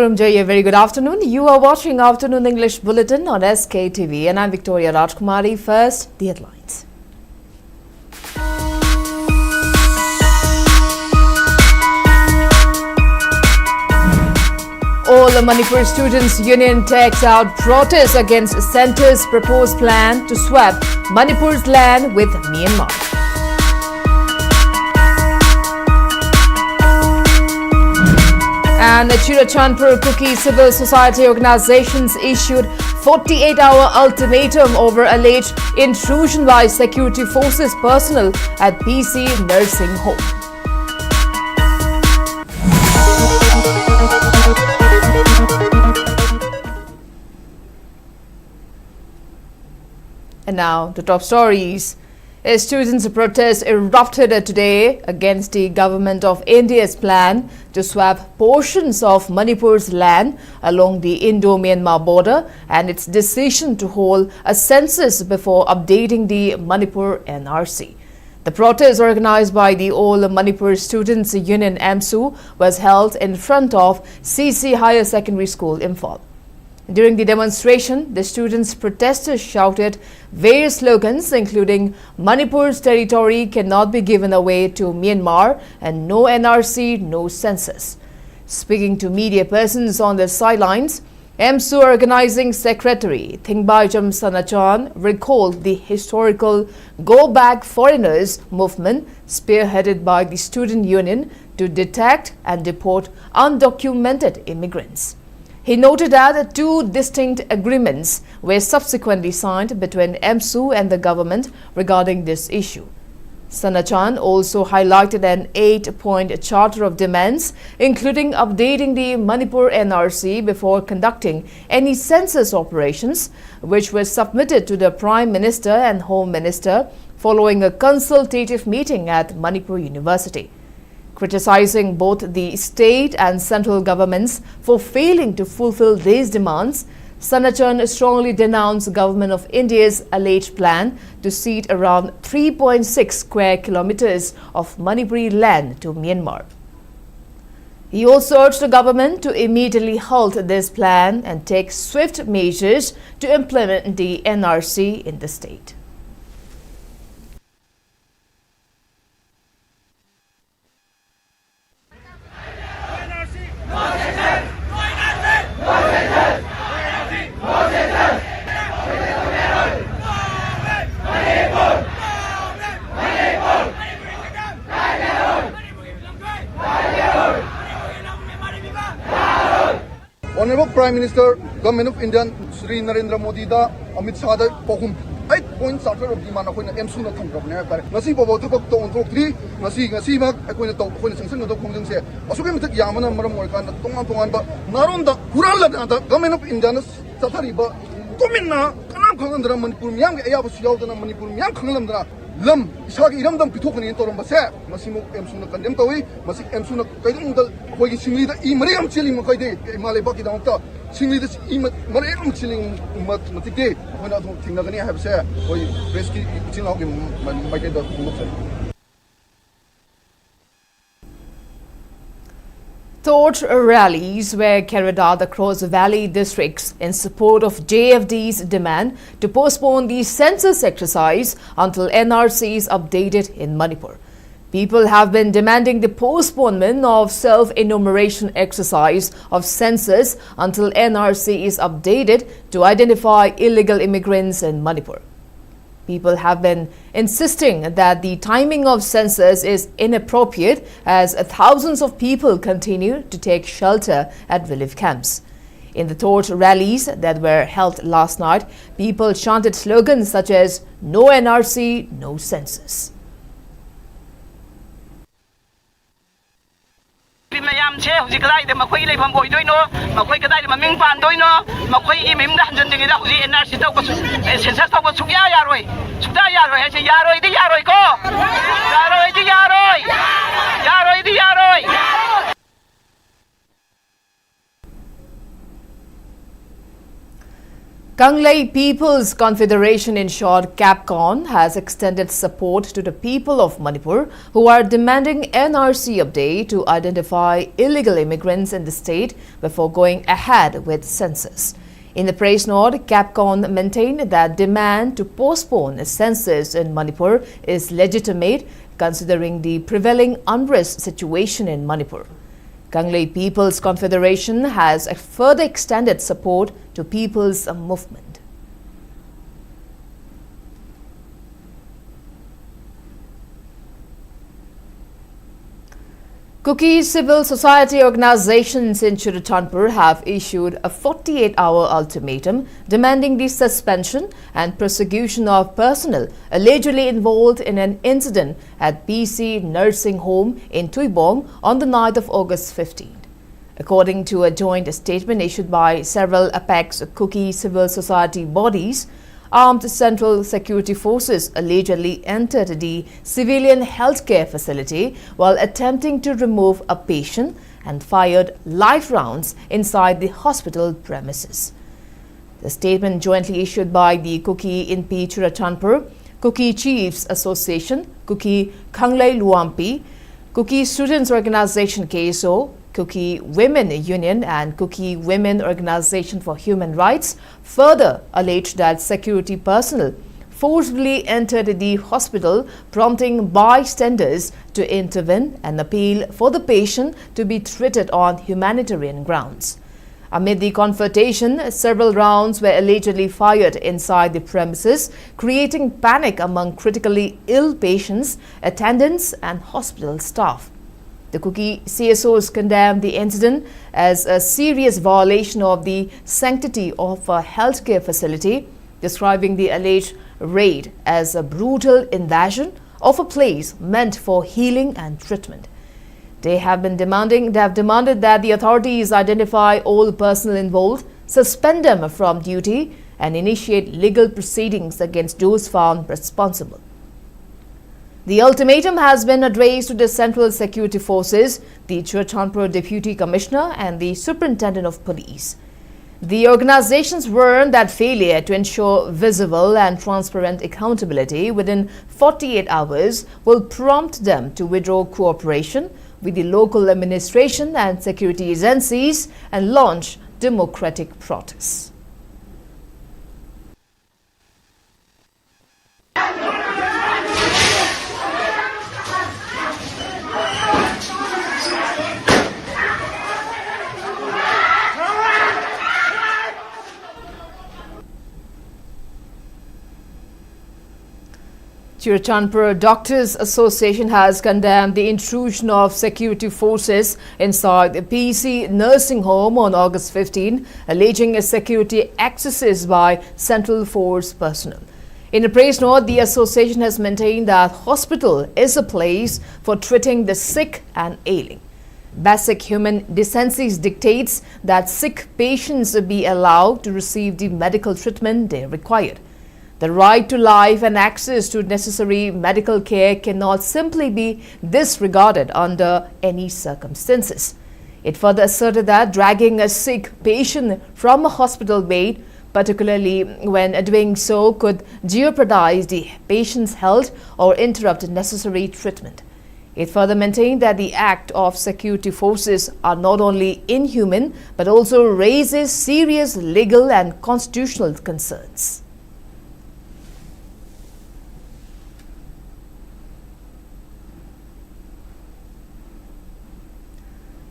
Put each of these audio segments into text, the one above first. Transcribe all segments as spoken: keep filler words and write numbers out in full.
Ramjay, a very good afternoon. You are watching Afternoon English Bulletin on S K T V, and I'm Victoria Rajkumari. First, the headlines. All Manipur Students Union takes out protest against centre's proposed plan to swap Manipur's land with Myanmar. And the Churachandpur Kuki civil society organizations issued forty-eight hour ultimatum over alleged intrusion by security forces personnel at B C nursing home. And now, the top stories. A students' protest erupted today against the government of India's plan to swap portions of Manipur's land along the Indo-Myanmar border and its decision to hold a census before updating the Manipur N R C. The protest, organized by the All Manipur Students Union, AMSU, was held in front of C C Higher Secondary School, Imphal. During the demonstration, the students protesters shouted various slogans, including "Manipur's territory cannot be given away to Myanmar" and "No N R C, no census." Speaking to media persons on the sidelines, AMSU organizing secretary Thingbaijam Sanachan recalled the historical Go Back Foreigners movement spearheaded by the student union to detect and deport undocumented immigrants. He noted that two distinct agreements were subsequently signed between AMSU and the government regarding this issue. Sanachan also highlighted an eight-point charter of demands, including updating the Manipur N R C before conducting any census operations, which were submitted to the Prime Minister and Home Minister following a consultative meeting at Manipur University. Criticizing both the state and central governments for failing to fulfill these demands, Sanachan strongly denounced Government of India's alleged plan to cede around three point six square kilometers of Manipuri land to Myanmar. He also urged the government to immediately halt this plan and take swift measures to implement the N R C in the state. Honorable Prime Minister, Government of India, Shri Narendra ꯃꯣꯗꯤꯗ, Amit ꯁꯥꯍꯗ ꯄꯥꯎꯈꯨꯝ, eight point charter of demand ꯑꯩꯈꯣꯏꯅ ꯑꯦꯝꯁꯨꯅ ꯊꯝꯈ꯭ꯔꯕꯅꯦ ꯍꯥꯏꯕ ꯇꯥꯔꯦ꯫ ꯉꯁꯤ ꯐꯥꯎꯕ ꯊꯕꯛꯇ ꯑꯣꯟꯊꯣꯛꯇ꯭ꯔꯤ꯫ ꯉꯁꯤ, ꯉꯁꯤꯃꯛ ꯑꯩꯈꯣꯏꯅ ꯇꯧ-, ꯑꯩꯈꯣꯏꯅ ꯆꯪꯁꯤꯟꯒꯗꯧꯕ ꯈꯣꯡꯖꯪꯁꯦ ꯑꯁꯨꯛꯀꯤ ꯃꯇꯤꯛ ꯌꯥꯝꯕꯅ ꯃꯔꯝ ꯑꯣꯏꯔꯀꯥꯟꯗ ꯇꯣꯉꯥꯟ ꯇꯣꯉꯥꯟꯕ ꯅꯥꯔꯣꯟꯗ ꯍꯨꯔꯥꯟꯂꯗꯅ Government of Indiaꯅ ꯆꯠꯊꯔꯤꯕ ꯒꯣꯔꯃꯦꯟꯅ ꯀꯅꯥꯝ ꯈꯪꯍꯟꯗꯅ, ꯃꯅꯤꯄꯨꯔ ꯃꯤꯌꯥꯝꯒꯤ ꯑꯌꯥꯕꯁꯨ ꯌꯥꯎꯗꯅ, ꯃꯅꯤꯄꯨꯔ ꯃꯤꯌꯥꯝ ꯈꯪꯍꯜꯂꯝꯗꯅ ꯂꯝ ꯏꯁꯥꯒꯤ ꯏꯔꯝꯗꯝ ꯄꯤꯊꯣꯛꯀꯅꯤꯅ ꯇꯧꯔꯝꯕꯁꯦ, ꯃꯁꯤꯃꯨꯛ ꯑꯦꯝꯁꯨꯅ condemn ꯇꯧꯏ꯫ ꯃꯁꯤ ꯑꯦꯝꯁꯨꯅ ꯀꯩꯗꯧꯅꯨꯡꯗ ꯑꯩꯈꯣꯏꯒꯤ ꯁꯤꯡꯂꯤꯗ ꯏ ꯃꯔꯦꯛ ꯑꯃ ꯆꯦꯜꯂꯤ ꯃꯈꯩꯗꯤ, ꯏꯃꯥ ꯂꯩꯕꯥꯛꯀꯤꯗꯃꯛꯇ ꯁꯤꯡꯂꯤꯗ ꯏ ꯃ-, ꯃꯔꯦꯛ ꯑꯃ ꯆꯦꯜꯂꯤ ꯃ-, ꯃꯇꯤꯛꯇꯤ ꯑꯩꯈꯣꯏꯅ ꯑꯗꯨꯝ ꯊꯦꯡꯅꯒꯅꯤ ꯍꯥꯏꯕꯁꯦ ꯑꯩꯈꯣꯏ pressꯀꯤ ꯏꯆꯤꯜ ꯏꯅꯥꯎꯒꯤ ꯃ-, ꯃ-, ꯃꯥꯏꯀꯩꯗ ꯐꯣꯡꯗꯣꯛꯆꯔꯤ꯫ Torch rallies were carried out across valley districts in support of J F D's demand to postpone the census exercise until N R C is updated in Manipur. People have been demanding the postponement of self-enumeration exercise of census until N R C is updated to identify illegal immigrants in Manipur. People have been insisting that the timing of census is inappropriate as thousands of people continue to take shelter at relief camps. In the torch rallies that were held last night, people chanted slogans such as "No N R C, no census." ꯃꯌꯥꯝꯁꯦ ꯍꯧꯖꯤꯛ ꯀꯗꯥꯏꯗ ꯃꯈꯣꯏꯒꯤ ꯂꯩꯐꯝ ꯑꯣꯏꯗꯣꯏꯅꯣ? ꯃꯈꯣꯏ ꯀꯗꯥꯏꯗ ꯃꯃꯤꯡ ꯄꯥꯟꯗꯣꯏꯅꯣ? ꯃꯈꯣꯏꯒꯤ ꯃꯌꯨꯝꯗ ꯍꯟꯖꯟꯗ꯭ꯔꯤꯉꯩꯗ ꯍꯧꯖꯤꯛ ꯑꯦꯟ ꯑꯥꯔ ꯁꯤ ꯇꯧꯕꯁꯨ, ꯑꯦ, ꯁꯦꯟꯁꯁ ꯇꯧꯕ ꯁꯨꯛꯌꯥ ꯌꯥꯔꯣꯏ꯫ ꯁꯨꯛꯌꯥ ꯌꯥꯔꯣꯏ ꯍꯥꯏꯁꯦ ꯌꯥꯔꯣꯏꯗꯤ ꯌꯥꯔꯣꯏꯀꯣ꯫ ꯌꯥꯔꯣꯏꯗꯤ ꯌꯥꯔꯣꯏ꯫ ꯌꯥꯔꯣꯏꯗꯤ ꯌꯥꯔꯣꯏ꯫ Kanglei People's Confederation, in short, CAPCON, has extended support to the people of Manipur who are demanding N R C update to identify illegal immigrants in the state before going ahead with census. In the press note, CAPCON maintained that demand to postpone a census in Manipur is legitimate considering the prevailing unrest situation in Manipur. Kanglei People's Confederation has further extended support to people's movement. Kuki civil society organizations in Churachandpur have issued a forty-eight hour ultimatum demanding the suspension and prosecution of personnel allegedly involved in an incident at B C Nursing Home in Tuibong on the night of August fifteenth. According to a joint statement issued by several apex Kuki civil society bodies, armed Central Security Forces allegedly entered the civilian healthcare facility while attempting to remove a patient and fired live rounds inside the hospital premises. The statement, jointly issued by the Kuki Inpi Churachandpur, Kuki Chiefs Association, Kuki Khanglei Luampi, Kuki Students Organization, K S O, Kuki Women Union and Kuki Women Organization for Human Rights, further alleged that security personnel forcibly entered the hospital, prompting bystanders to intervene and appeal for the patient to be treated on humanitarian grounds. Amid the confrontation, several rounds were allegedly fired inside the premises, creating panic among critically ill patients, attendants, and hospital staff. The Kuki C S Os condemned the incident as a serious violation of the sanctity of a healthcare facility, describing the alleged raid as a brutal invasion of a place meant for healing and treatment. They have been demanding, they have demanded that the authorities identify all personnel involved, suspend them from duty, and initiate legal proceedings against those found responsible. The ultimatum has been addressed to the Central Security Forces, the Churachandpur Deputy Commissioner, and the Superintendent of Police. The organizations warn that failure to ensure visible and transparent accountability within forty-eight hours will prompt them to withdraw cooperation with the local administration and security agencies and launch democratic protests. Churachandpur Doctors Association has condemned the intrusion of security forces inside the P C nursing home on August fifteen, alleging security excesses by Central Force personnel. In a press note, the association has maintained that hospital is a place for treating the sick and ailing. Basic human decency dictates that sick patients be allowed to receive the medical treatment they require. The right to life and access to necessary medical care cannot simply be disregarded under any circumstances. It further asserted that dragging a sick patient from a hospital bed, particularly when doing so could jeopardize the patient's health or interrupt necessary treatment. It further maintained that the act of security forces are not only inhuman but also raises serious legal and constitutional concerns.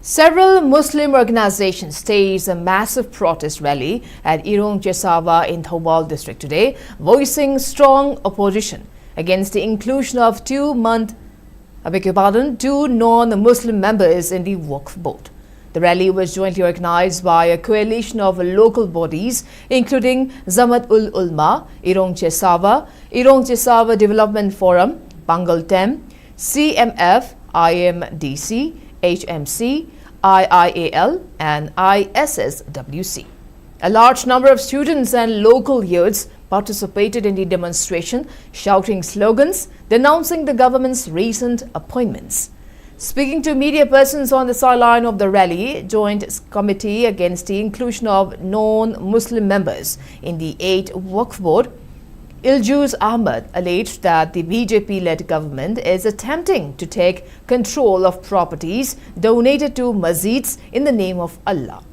Several Muslim organizations staged a massive protest rally at Irong Chesawa in Thoubal district today, voicing strong opposition against the inclusion of two month, I beg your pardon, two non-Muslim members in the Waqf board. The rally was jointly organized by a coalition of local bodies, including Zamat ul Ulma, Irong Chesawa, Irong Chesawa Development Forum, Pangal Tem, C M F, I M D C, H M C, I I A L, and I S S W C. A large number of students and local youths participated in the demonstration, shouting slogans denouncing the government's recent appointments. Speaking to media persons on the sideline of the rally, Joint Committee Against the Inclusion of Non-Muslim Members in the eighth Waqf Board, Iljuz Ahmed alleged that the B J P-led government is attempting to take control of properties donated to masjids in the name of Allah.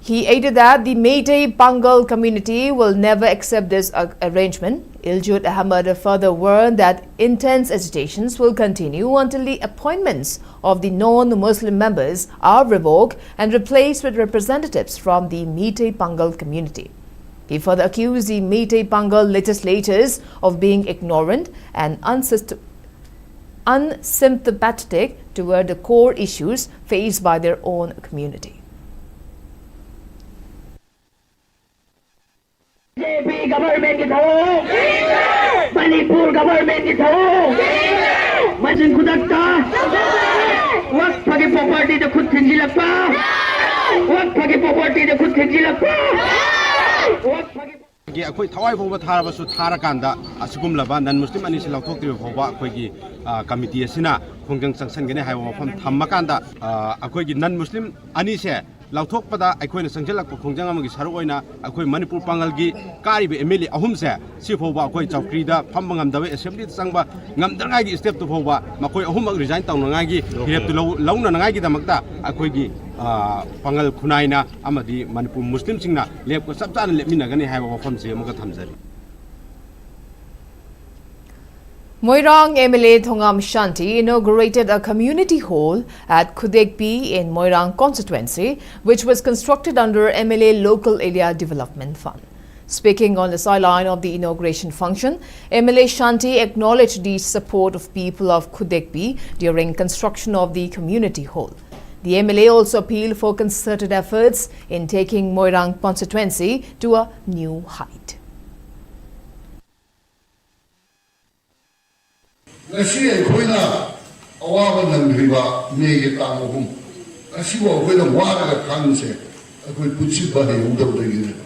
He added that the Meitei Pangal community will never accept this uh, arrangement. Iljuz Ahmed further warned that intense agitations will continue until the appointments of the non-Muslim members are revoked and replaced with representatives from the Meitei Pangal community. He further accused the Meitei Pangal legislators of being ignorant and unsystem- unsympathetic toward the core issues faced by their own community. B J P ꯒꯚꯔꯟꯃꯦꯟꯠꯀꯤ ꯊꯧꯑꯣꯡ, ꯃꯅꯤꯄꯨꯔ ꯒꯚꯔꯟꯃꯦꯟꯠꯀꯤ ꯊꯧꯑꯣꯡ, ꯃꯁꯤꯟ ꯈꯨꯗꯛꯇ ꯋꯛꯐꯒꯤ ꯄ꯭ꯔꯣꯄꯔꯇꯤꯗ ꯈꯨꯠ ꯊꯤꯟꯖꯤꯜꯂꯛꯄ, ꯋꯛꯐꯒꯤ ꯄ꯭ꯔꯣꯄꯔꯇꯤꯗ ꯈꯨꯠ ꯊꯤꯟꯖꯤꯜꯂꯛꯄ, ꯋꯛꯐꯒꯤ ꯑꯩꯈꯣꯏ ꯊꯋꯥꯏ ꯐꯥꯎꯕ ꯊꯥꯔꯕꯁꯨ ꯊꯥꯔꯀꯥꯟꯗ ꯑꯁꯤꯒꯨꯝꯂꯕ ꯅꯟ ꯃꯨꯁꯂꯤꯝ ꯑꯅꯤꯁꯤ ꯂꯧꯊꯣꯛꯇ꯭ꯔꯤꯕ ꯐꯥꯎꯕ ꯑꯩꯈꯣꯏꯒꯤ ꯀꯃꯤꯇꯤ ꯑꯁꯤꯅ ꯈꯣꯡꯖꯪ ꯆꯪꯁꯟꯒꯅꯤ ꯍꯥꯏꯕ ꯋꯥꯐꯝ ꯊꯝꯃꯀꯥꯟꯗ ꯑꯩꯈꯣꯏꯒꯤ ꯅꯟ ꯃꯨꯁꯂꯤꯝ ꯑꯅꯤꯁꯦ ꯂꯧꯊꯣꯛꯄꯗ ꯑꯩꯈꯣꯏꯅ ꯆꯪꯁꯤꯜꯂꯛꯄ ꯈꯣꯡꯖꯪ ꯑꯃꯒꯤ ꯁꯔꯨꯛ ꯑꯣꯏꯅ ꯑꯩꯈꯣꯏ ꯃꯅꯤꯄꯨꯔ ꯄꯥꯡꯒꯜꯒꯤ ꯀꯥꯔꯤꯕ ꯑꯦꯝ ꯑꯦꯜ ꯑꯦ ꯑꯍꯨꯝꯁꯦ ꯁꯤ ꯐꯥꯎꯕ ꯑꯩꯈꯣꯏ ꯆꯧꯀ꯭ꯔꯤꯗ ꯐꯝꯕ ꯉꯝꯗꯕ ꯑꯦꯁꯦꯝꯕ꯭ꯂꯤꯗ ꯆꯪꯕ ꯉꯝꯗꯅꯉꯥꯏꯒꯤ ꯁ꯭ꯇꯦꯞꯇꯨ ꯐꯥꯎꯕ ꯃꯈꯣꯏ ꯑꯍꯨꯝꯃꯛ ꯔꯤꯖꯥꯏꯟ ꯇꯧꯅꯉꯥꯏꯒꯤ ꯐꯤꯔꯦꯞꯇꯨ ꯂꯧ- ꯂꯧꯅꯅꯉꯥꯏꯒꯤꯗꯃꯛꯇ ꯑꯩꯈꯣꯏꯒꯤ ꯄꯥꯡꯒꯜ ꯈꯨꯟꯅꯥꯏꯅ ꯑꯃꯗꯤ ꯃꯅꯤꯄꯨꯔ ꯃꯨꯁꯂꯤꯝꯁꯤꯡꯅ ꯂꯦꯞꯄ ꯆꯞ ꯆꯥꯅ ꯂꯦꯞꯃꯤꯟꯅꯒꯅꯤ ꯍꯥꯏꯕ ꯋꯥꯐꯝꯁꯤ ꯑꯃꯒ ꯊꯝꯖꯔꯤ꯫ Moirang M L A Thongam Shanti inaugurated a community hall at Khudekpi in Moirang constituency, which was constructed under M L A Local Area Development Fund. Speaking on the sideline of the inauguration function, M L A Shanti acknowledged the support of people of Khudekpi during construction of the community hall. The M L A also appealed for concerted efforts in taking Moirang constituency to a new height. ꯉꯁꯤ ꯑꯩꯈꯣꯏꯅ ꯑꯋꯥꯕ ꯅꯪꯈ꯭ꯔꯤꯕ ꯃꯦꯒꯤ ꯇꯥꯡ ꯑꯍꯨꯝ, ꯉꯁꯤꯐꯥꯎ ꯑꯩꯈꯣꯏꯅ ꯋꯥꯔꯒ ꯈꯥꯡꯉꯤꯁꯦ ꯑꯩꯈꯣꯏ ꯄꯨꯟꯁꯤꯕ ꯍꯩꯍꯧꯗꯕꯗꯒꯤꯅꯦꯕ꯫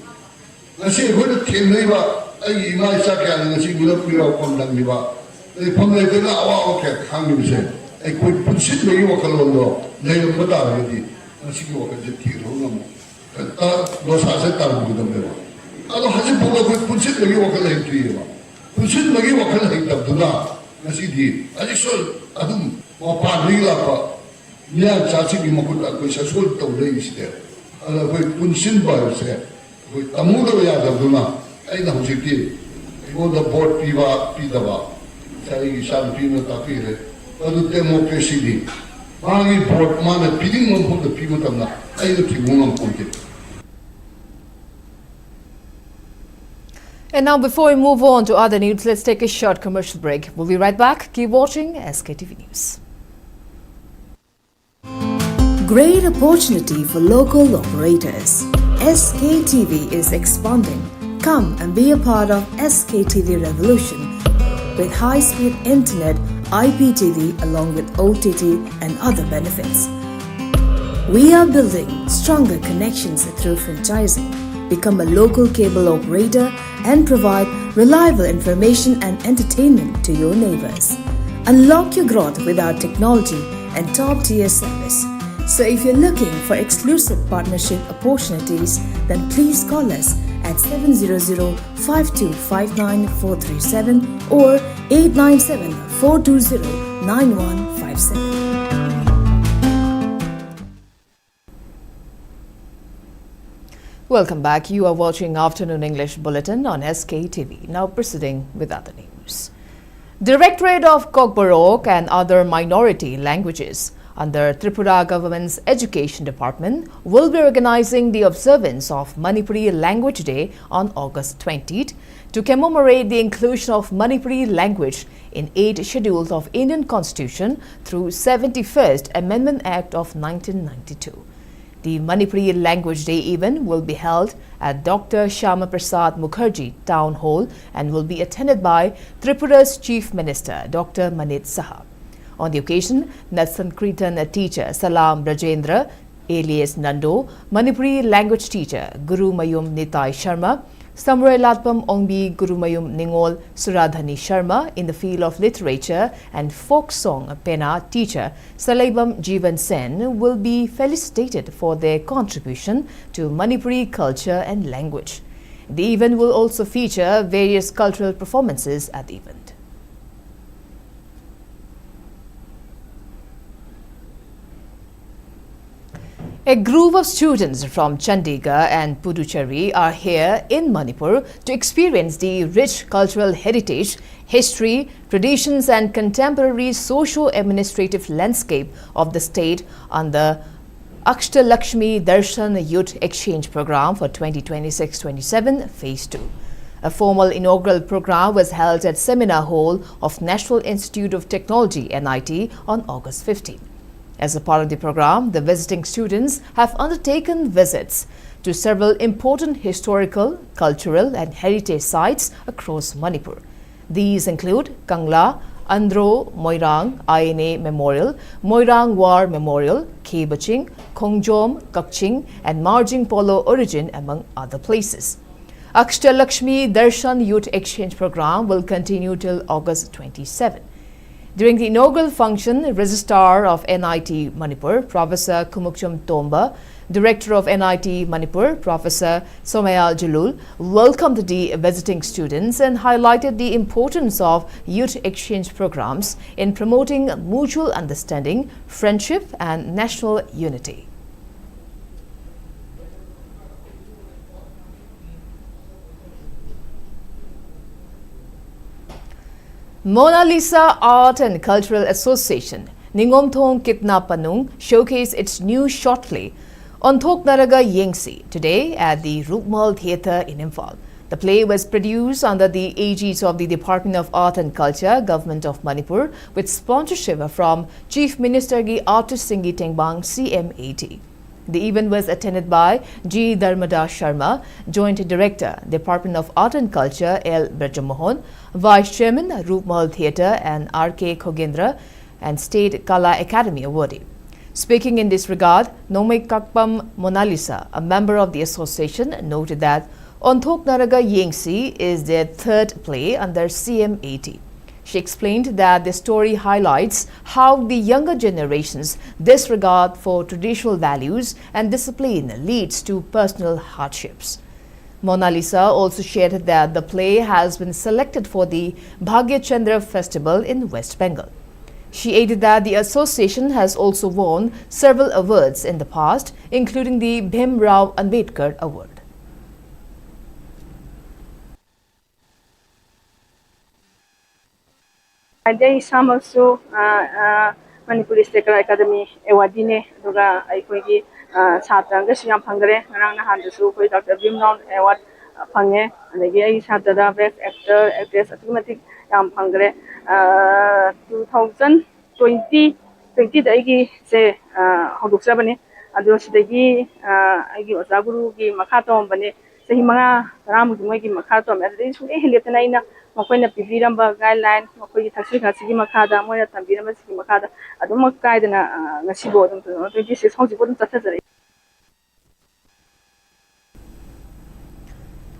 ꯉꯁꯤ ꯑꯩꯈꯣꯏꯅ ꯊꯦꯡꯅꯔꯤꯕ ꯑꯩꯒꯤ ꯏꯃꯥ ꯏꯆꯥ ꯀꯌꯥꯅ ꯉꯁꯤ ꯃꯤꯔꯛ ꯃꯤꯔꯥꯎ ꯐꯝ ꯅꯪꯂꯤꯕ ꯂꯩꯐꯝ ꯂꯩꯇꯅ ꯑꯋꯥꯕ ꯀꯌꯥ ꯈꯥꯡꯂꯤꯕꯁꯦ ꯑꯩꯈꯣꯏ ꯄꯨꯟꯁꯤꯟꯕꯒꯤ ꯋꯥꯈꯜꯂꯣꯟꯗꯣ ꯂꯩꯔꯝꯕ ꯇꯥꯔꯒꯗꯤ ꯉꯁꯤꯒꯤ ꯋꯥꯈꯜꯁꯦ ꯊꯤꯔꯨꯕ ꯉꯝꯃꯣꯏ꯫ ꯗꯣꯁꯥꯁꯦ ꯇꯥꯔꯝꯒꯗꯕꯅꯦꯕ꯫ ꯑꯗꯣ ꯍꯧꯖꯤꯛ ꯐꯥꯎꯕ ꯑꯩꯈꯣꯏ ꯄꯨꯟꯁꯤꯟꯕꯒꯤ ꯋꯥꯈꯜ ꯂꯩꯇ꯭ꯔꯤꯑꯕ꯫ ꯄꯨꯟꯁꯤꯟꯕꯒꯤ ꯋꯥꯈꯜ ꯂꯩꯇꯕꯗꯨꯅ ꯉꯁꯤꯗꯤ ꯍꯧꯖꯤꯛꯁꯨ ꯑꯗꯨꯝ ꯃꯄꯥꯟꯗꯒꯤ ꯂꯥꯛꯄ ꯃꯤꯌꯥꯟꯆꯥꯁꯤꯡꯒꯤ ꯃꯈꯨꯠꯇ ꯑꯩꯈꯣꯏ ꯁꯛꯁꯣꯜ ꯇꯧ ꯂꯩꯔꯤꯁꯤꯗꯤ꯫ ꯑꯗꯨꯅ ꯑꯩꯈꯣꯏ ꯄꯨꯟꯁꯤꯟꯕ ꯍꯥꯏꯕꯁꯦ ꯑꯩꯈꯣꯏ ꯇꯝꯃꯨꯗꯕ ꯌꯥꯗꯕꯗꯨꯅ ꯑꯩꯅ ꯍꯧꯖꯤꯛꯇꯤ ꯑꯩꯉꯣꯟꯗ ꯚꯣꯠ ꯄꯤꯕ ꯄꯤꯗꯕ ꯉꯁꯥꯏ ꯑꯩꯒꯤ ꯏꯆꯥꯅꯨꯄꯤ ꯑꯃꯅ ꯇꯥꯛꯄꯤꯈ꯭ꯔꯦ꯫ ꯑꯗꯨ ꯗꯦꯃꯣꯀ꯭ꯔꯦꯁꯤꯅꯤ꯫ ꯃꯥꯒꯤ ꯚꯣꯠ ꯃꯥꯅ ꯄꯤꯅꯤꯡꯕ ꯃꯐꯝꯗ ꯄꯤꯕ ꯃꯇꯝꯗ ꯑꯩꯅ ꯊꯤꯡꯕ ꯉꯝꯄꯣꯟꯇꯦ꯫ And now, before we move on to other news, let's take a short commercial break. We'll be right back. Keep watching S K T V News. Great opportunity for local operators. S K T V is expanding. Come and be a part of S K T V revolution with high-speed internet, I P T V along with O T T and other benefits. We are building stronger connections through franchising. Become a local cable operator and provide reliable information and entertainment to your neighbors. Unlock your growth with our technology and top-tier service. So if you're looking for exclusive partnership opportunities, then please call us at seven zero zero five two five nine four three seven or eight nine seven four two zero nine one five seven. Welcome back. You are watching Afternoon English Bulletin on S K T V. Now proceeding with other news. Directorate of Kokborok and other minority languages under Tripura government's Education Department will be organizing the observance of Manipuri Language Day on August twentieth to commemorate the inclusion of Manipuri language in eighth Schedule of Indian Constitution through seventy-first Amendment Act of nineteen ninety-two. The Manipuri Language Day event will be held at Doctor Shyama Prasad Mukherjee Town Hall and will be attended by Tripura's Chief Minister Doctor Manik Saha. On the occasion, Nat Sankirtan teacher Salam Rajendra, alias Nando, Manipuri language teacher Guru Mayum Nitai Sharma, Samroi Latpam Ongbi Gurumayum Ningol Suradhani Sharma in the field of literature and folk song Pena teacher Saleibam Jeevan Sen will be felicitated for their contribution to Manipuri culture and language. The event will also feature various cultural performances at the event. A group of students from Chandigarh and Puducherry are here in Manipur to experience the rich cultural heritage, history, traditions, and contemporary socio-administrative landscape of the state on the Ashtalakshmi Darshan Youth Exchange Program for twenty twenty-six twenty-seven, Phase two. A formal inaugural program was held at Seminar Hall of National Institute of Technology, N I T, on August fifteenth. As a part of the program, the visiting students have undertaken visits to several important historical, cultural, and heritage sites across Manipur. These include Kangla, Andro, Moirang, I N A Memorial, Moirang War Memorial, Kebaching, Khongjom, Kakching, and Marjing Polo Origin, among other places. Ashtalakshmi Darshan Youth Exchange Program will continue till August twenty-seven. During the inaugural function, Registrar of N I T Manipur, Professor Kumukchum Tomba, Director of N I T Manipur, Professor Somaya Julul, welcomed the visiting students and highlighted the importance of youth exchange programs in promoting mutual understanding, friendship, and national unity. Mona Lisa Art and Cultural Association, Ningomthong Kitna Panung, showcased its new short play, Onthok Naraga Yengsi, today at the Rupmal Theatre in Imphal. The play was produced under the aegis of the Department of Art and Culture, Government of Manipur, with sponsorship from Chief Minister Gi Artist Singh Tengbang, C M A T. The event was attended by G Dharmada Sharma, Joint Director, Department of Art and Culture, L Brajamohan, Vice Chairman, Rupmal Theatre and R K Khogendra, and State Kala Academy awardee. Speaking in this regard, Nongmei Kakpam Monalisa, a member of the association, noted that Onthoknaraga Yengsi is their third play under C M A T. She explained that the story highlights how the younger generation's disregard for traditional values and discipline leads to personal hardships. Mona Lisa also shared that the play has been selected for the Bhagya Chandra Festival in West Bengal. She added that the association has also won several awards in the past, including the Bhim Rao Ambedkar Award. ꯑꯗꯩ ꯏꯁꯥꯃꯛꯁꯨ Manipur state ꯀꯂꯥ academy ꯑꯦꯋꯥꯔꯗꯤꯅꯦ꯫ ꯑꯗꯨꯒ ꯑꯩꯈꯣꯏꯒꯤ ꯁꯥꯇ꯭ꯔꯒꯁꯨ ꯌꯥꯝ ꯐꯪꯈ꯭ꯔꯦ꯫ ꯉꯔꯥꯡ ꯅꯍꯥꯟꯗꯁꯨ ꯑꯩꯈꯣꯏ doctor ꯚꯤꯝ Rao award ꯐꯪꯉꯦ꯫ ꯑꯗꯒꯤ ꯑꯩꯒꯤ ꯁꯥꯇ꯭ꯔꯗ ꯕꯦꯁ ꯑꯦꯛꯇꯔ, ꯑꯦꯛꯇ꯭ꯔꯦꯁ ꯑꯗꯨꯛꯀꯤ ꯃꯇꯤꯛ ꯌꯥꯝ ꯐꯪꯈ꯭ꯔꯦ꯫ ꯇꯨ ꯊꯥꯎꯖꯟ ꯇ꯭ꯋꯦꯟꯇꯤ ꯇ꯭ꯋꯦꯟꯇꯤꯗ ꯑꯩꯒꯤꯁꯦ ꯍꯧꯗꯣꯛꯆꯕꯅꯦ꯫ ꯑꯗꯣ ꯁꯤꯗꯒꯤ ꯑꯩꯒꯤ ꯑꯣꯖꯥ ꯒꯨꯔꯨꯒꯤ ꯃꯈꯥ ꯇꯧꯔꯝꯕꯅꯦ꯫ ꯆꯍꯤ ꯃꯉꯥ ꯇꯔꯥꯃꯨꯛꯇꯤ ꯃꯣꯏꯒꯤ ꯃꯈꯥ ꯇꯧꯔꯝꯃꯦ꯫ ꯑꯗꯨꯗꯒꯤ ꯁꯨꯡꯂꯦꯞ ꯍꯦꯟꯂꯦꯞꯇꯅ ꯑꯩꯅ ꯃꯈꯣꯏꯅ ꯄꯤꯕꯤꯔꯝꯕ ꯒꯥꯏꯗꯂꯥꯏꯟ, ꯃꯈꯣꯏꯒꯤ ꯊꯛꯁꯤ ꯈꯥꯁꯤꯒꯤ ꯃꯈꯥꯗ, ꯃꯣꯏꯅ ꯇꯝꯕꯤꯔꯝꯕꯁꯤꯒꯤ ꯃꯈꯥꯗ ꯑꯗꯨꯃꯛ ꯀꯥꯏꯗꯅ ꯉꯁꯤꯐꯥꯎ ꯑꯗꯨꯝ ꯇ꯭ꯋꯦꯟꯇꯤ ꯁꯤꯛꯁ ꯍꯧꯖꯤꯛꯐꯥꯎ ꯑꯗꯨꯝ ꯆꯠꯊꯖꯔꯛꯏ꯫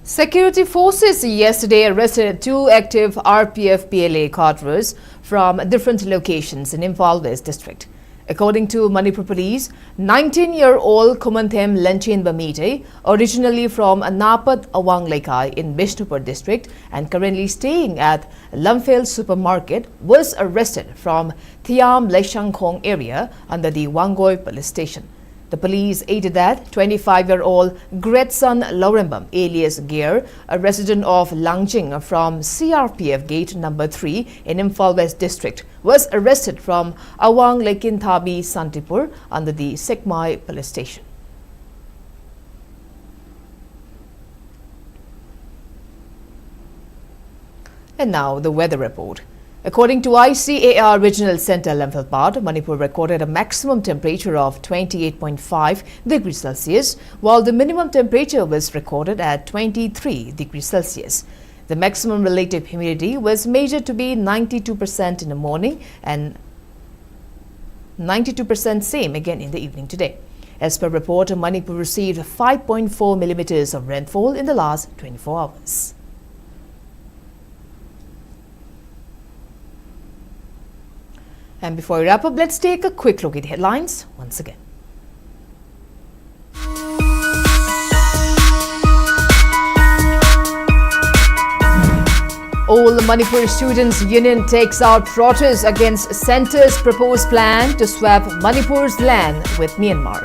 Security forces yesterday arrested two active R P F P L A cadres from different locations in Imphal West district. According to Manipur Police, nineteen-year-old Khumanthem Lenchenba Meitei, originally from Anapat Awang Leikai in Bishnupur district and currently staying at Lamphel Supermarket, was arrested from Thiam Leishangkhong area under the Wangoi Police Station. The police added that twenty-five-year-old Gretson Laurembam, alias Gear, a resident of Langjing from C R P F Gate number three in Imphal West district, was arrested from Awang Lekinthabi Santipur under the Sekmai Police Station. And now the weather report. According to I C A R Regional Center Lamphel Part, Manipur recorded a maximum temperature of twenty-eight point five degrees Celsius, while the minimum temperature was recorded at twenty-three degrees Celsius. The maximum relative humidity was measured to be ninety-two percent in the morning and ninety-two percent same again in the evening today. As per report, Manipur received five point four millimeters of rainfall in the last twenty-four hours. And before we wrap up, let's take a quick look at headlines once again. All Manipur Students Union takes out protest against centre's proposed plan to swap Manipur's land with Myanmar.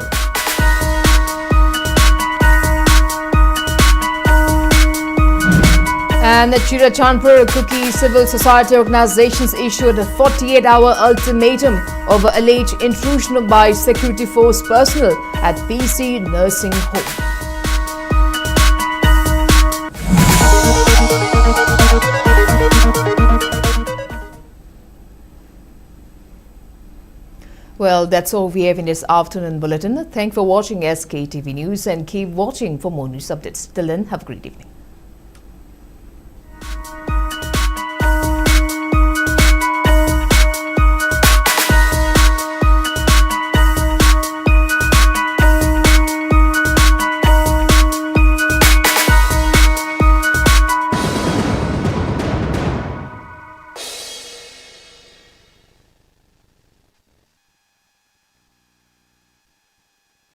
And the Churachandpur Kuki Civil Society Organizations issued a forty-eight hour ultimatum over alleged intrusion by security force personnel at P C Nursing Home. Well, that's all we have in this afternoon bulletin. Thanks for watching S K T V News and keep watching for more news updates. Till then, have a great evening.